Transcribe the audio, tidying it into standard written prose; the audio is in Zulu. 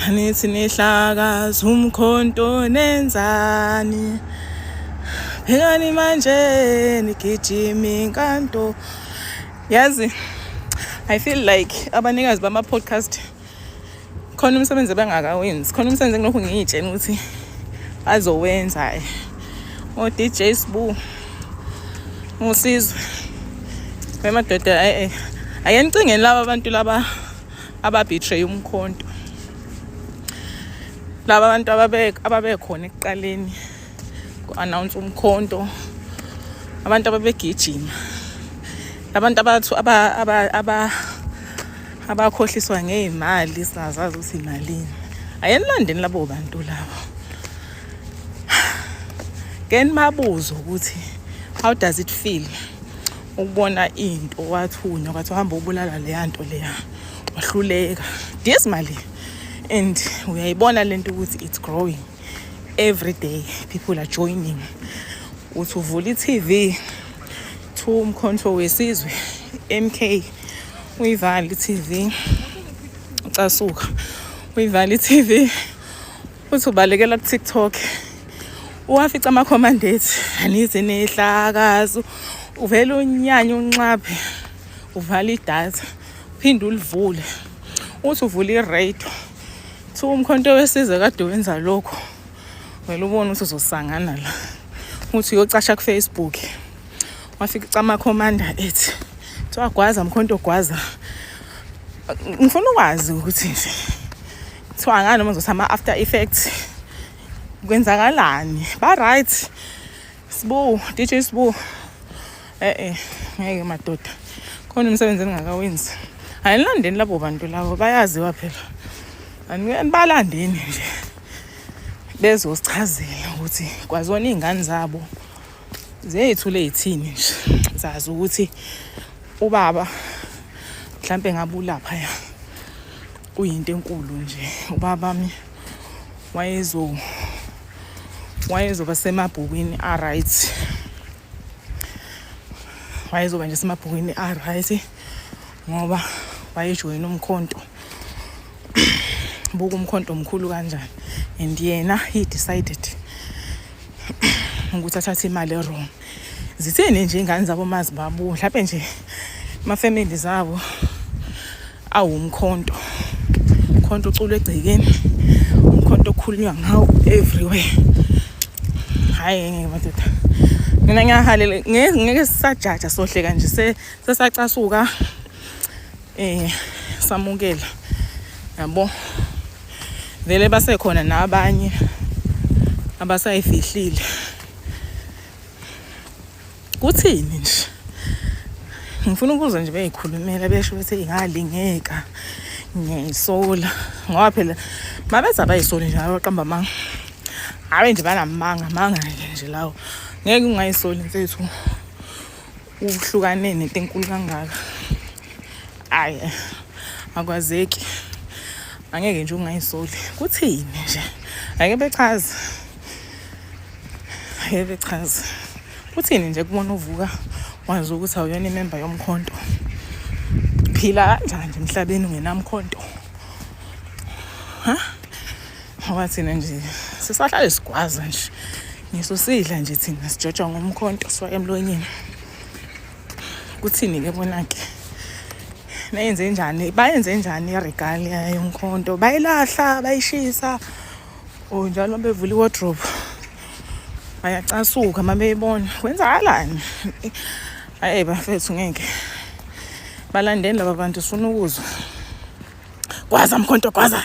Anithi nihlakaza umkhonto nenzani? Bhekani manje nigijima inkanto. Yazi, I feel like abanikazi bama podcast khona umsebenzi abangakawenzi, khona umsebenzi engilokhu ngiyitshela ukuthi bazowenza. O DJ Sbu, uSizwe, wemadoda, eh, ake nicingeni laba bantu laba ababetray umkhonto, laba bantu ababekhona ekuqaleni ku-announce umkhonto, abantu ababegijima, abantu abathu abakhohliswa ngey'mali singazazi ukuthi imalini. Ake nilandeni labo bantu labo, ke nibabuze ukuthi how does it feel ukubona into wathunywa kwathi uhamba ubulala leya nto leya, wahluleka dismally, and uyayibona lento ukuthi it's growing every day, people are joining. Uthi uvula i-TV to Umkhonto Wesizwe MK, uyivale i-TV, ucasuka, uyivale i-TV, uthi ubalekela ku-TikTok, uwafica ama-commandates, anize nehlakazo, uvele unyanya, unxaphe, uvala idatha, uphinde ulivule, uthi uvula i-radio, kuthiwa Umkhonto Wesizwe kade wenza lokho, vele ubone ukuthi uzosangana la. Uthi uyocasha ku-Facebook, wafica amakhomanda ethi kuthiwa gwaza mkhonto gwaza. Ngifuna ukwazi ukuthi nje kuthiwa ngani, noma ngizothi ama-after effects, kwenzakalani? Ba-right, Sibu, DJ Sibu? Eh, ngeke madoda, khona umsebenzi engingakawenzi. Ayilandeni labo bantu labo, bayaziwa phela, anibalandeni nje bezosichazela ukuthi kwazona iy'ngane zabo ziyey'thule y'thini nje, zazi ukuthi ubaba mhlampe ngabe ulaphaya kuyinto enkulu nje, ubabami wayezoba semabhukwini a-right, wayezoba nje semabhukwini a-right ngoba wayejoyina umkhonto. Buka umkhonto omkhulu kanjani, and yena he decided ukuthi athathe imali e-wrong. Zithini nje iy'ngane zabo mazi babuka mhlawumbe nje ama-family zabo awumkhonto, umkhonto uculwa egcekeni, umkhonto okhulunywa ngawo everywhere. Hhayi, ngeke madoda, mina ngiyahalela, ngeke sisajaja sohleka nje, sesacasuka, samukela yabo. Vele basekhona nabanye abasayifihlile, kuthini nje? Ngifuna ukuzwa nje beyikhulumela, besho ukuthi ngalingeka, ngiyayisola, ngoba phela mabethi abayisoli nje, abaqamba amanga, habe nje banamanga manga nje lawo. Ngeke ungayisoli mfethu, uhlukane nento enkulu kangaka. Ayi, akwazeki, angeke nje ungayisoli. Kuthini nje? Ake bechaze, ake bechaze kuthini nje kubona uvuka wazi ukuthi awuyona imemba yomkhonto. Phila kanjani nje emhlabeni ungenamkhonto? Ha, ngoba thina nje sisahlale sigwaza nje, ngiso sidla nje thina, sijojwa ngomkhonto siwa emlonyeni. Kuthini-ke bona-ke? Nayenze njani, bayenze njani i-regalia yomkhonto? Bayilahla, bayishisa, or njalo bevula i-wardrobe bayacasuka uma beyibona? Kwenzakalani? Hayi bafethu, ngeke, balandeni laba bantu, sifuna ukuzwa. Gwaza mkhonto gwaza.